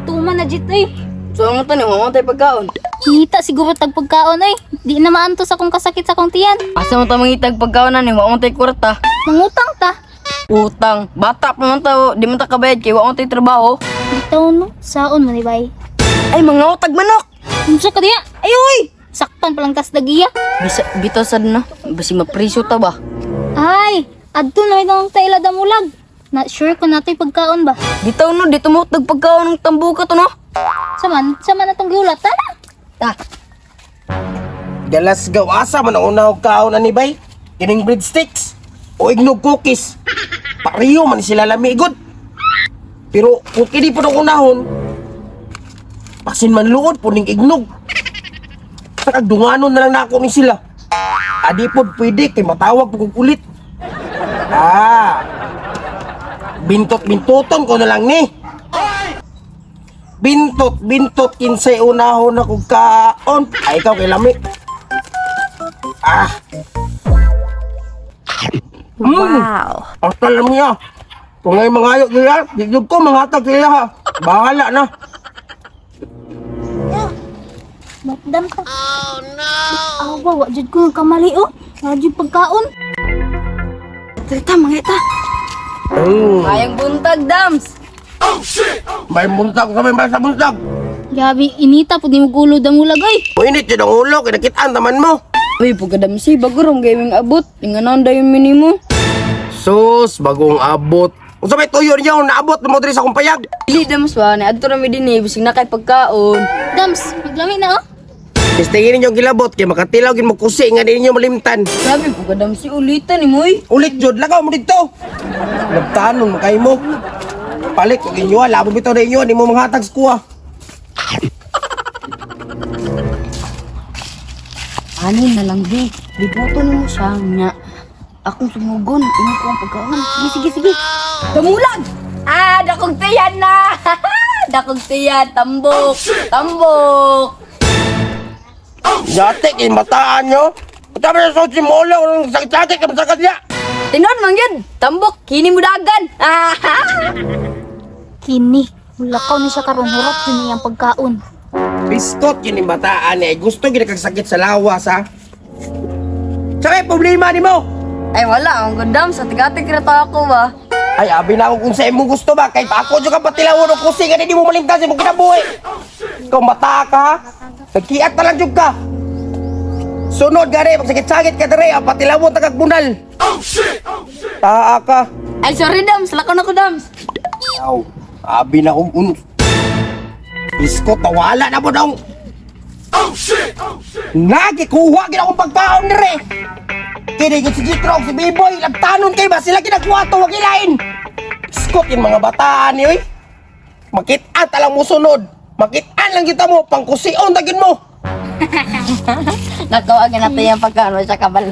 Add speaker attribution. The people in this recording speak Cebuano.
Speaker 1: Tuma na jit eh.
Speaker 2: So ang tanim, wa man tay pagkaon.
Speaker 1: Ngita siguro tag pagkaon eh. Di na maantos akong kasakit sa akong tiyan.
Speaker 2: Asa man ta mangitag pagkaon ani, wa man tay kwarta.
Speaker 1: Mangutang ta.
Speaker 2: Utang, bata pa man ta, di man ta kabayad kay wa man tay trabaho.
Speaker 1: Bitaw no, saon man ni bay.
Speaker 2: Ay, mga utag manok.
Speaker 1: Unsa ka diya?
Speaker 2: Ay uy.
Speaker 1: Sakpan palang tas dagiya.
Speaker 2: Bisa bitaw sad no. Basi mapriso ta ba?
Speaker 1: Ay, adto na may taila damulag. Na sure ko natoy pagkaon ba?
Speaker 2: Bitaw no, dito mo tag pagkaon ng tambuka to no.
Speaker 1: Saman, saman atong giulat ta na.
Speaker 2: Ta.
Speaker 3: Galas gaw asa man ang una og kaon ani bay. Kining breadsticks o ignog cookies. Pareho man sila lami gud. Pero kung kini po ang unahon, pasin man luod po ning ignog. Nakagdunganon na lang nako ni sila. Adi pod pwede kay matawag po kog ulit. Ah. Bintot-bintoton ko na lang ni. Bintot, bintot, kinsay unahon na kog kaon. Ay, ikaw kay lami. Ah. Wow. Ang talam niya. Kung ngayon mga ayok nila, di ko manghatag sila ha. Bahala na.
Speaker 1: Bakdam ta. Oh no. Awa, wa jud ko kamali oh. Wa jud pagkaon.
Speaker 2: Ta, mga ita. Mayang buntag, Dams.
Speaker 3: May buntag kami, may sa buntag.
Speaker 1: Grabe, inita pud nimo gulo damulag oy.
Speaker 3: Uinit yun ang ulo, kinakitaan naman mo.
Speaker 2: Uy, pagkadamsi, bago rong gaming abot. Inganon dayon minimo.
Speaker 3: Sus, bagong abot. Kung sa may tuyo niyo, naabot mo diri sa akong payag.
Speaker 2: Dili Dams ba, ni adto ra mi dinhi bisig na kay pagkaon.
Speaker 1: Dams, maglami na oh.
Speaker 3: Pistingin ninyo ang gilabot, kay makatilaw, gin mo kusi, nga di ninyo malimtan.
Speaker 2: Grabe pagkadamsi ulitan ni moy.
Speaker 3: Ulit jud, lagaw mo dito. Nagtanon mo kay mo. Palit og inyo, labo bitaw na inyo, di mo manghatag sa kuha.
Speaker 2: Ani na lang di. Libuto nimo siya nya. Akong sumugon, imo ko ang pagkaon. Sige, sige, sige. Damulag. Ah, dakong tiyan na. Dakong tiyan, tambok. Tambok.
Speaker 3: Yate kay mataan nyo. Tama na sa si Molo, ang sakit-sakit ka masakit niya.
Speaker 2: Tinon man gyud. Tambok, kini mo dagan. Ah.
Speaker 1: Kini, mulakaw ni siya karon hurot yun iyang pagkaon.
Speaker 3: Biskot yun yung bataan eh. Gusto ginagsakit sa lawas ha. Sa may problema ni mo.
Speaker 2: Ay wala, ang gandam sa tigatig ra ta ako ba.
Speaker 3: Ay, abi na ako kung sa imong gusto ba. Kay ako dyan ka patilawon o kusi nga di mo malimtan sa imong kinabuhi. Ikaw mata ka ha. Nagkiat na lang dyan ka. Sunod gari, magsakit-sakit ka dere, ang patilawon tagagbunal. Oh shit! Oh shit! Taa ka.
Speaker 2: Ay sorry Dams, lakaw na ko Dams.
Speaker 3: Aw, abi na kong un... Isko, tawala na mo dong! Oh shit! Oh shit! Nagikuha gina akong pagkaon dire! Kini si Jitrog, si B-Boy, lagtanon kay ba? Sila ginagkuha to, wag ilain! Isko, yung mga bataan ni, oy! Makitaan talang mo sunod! Makitaan lang kita mo, pangkusion tagin mo!
Speaker 2: Nakaw ang natin yung pagkaon sa kabal.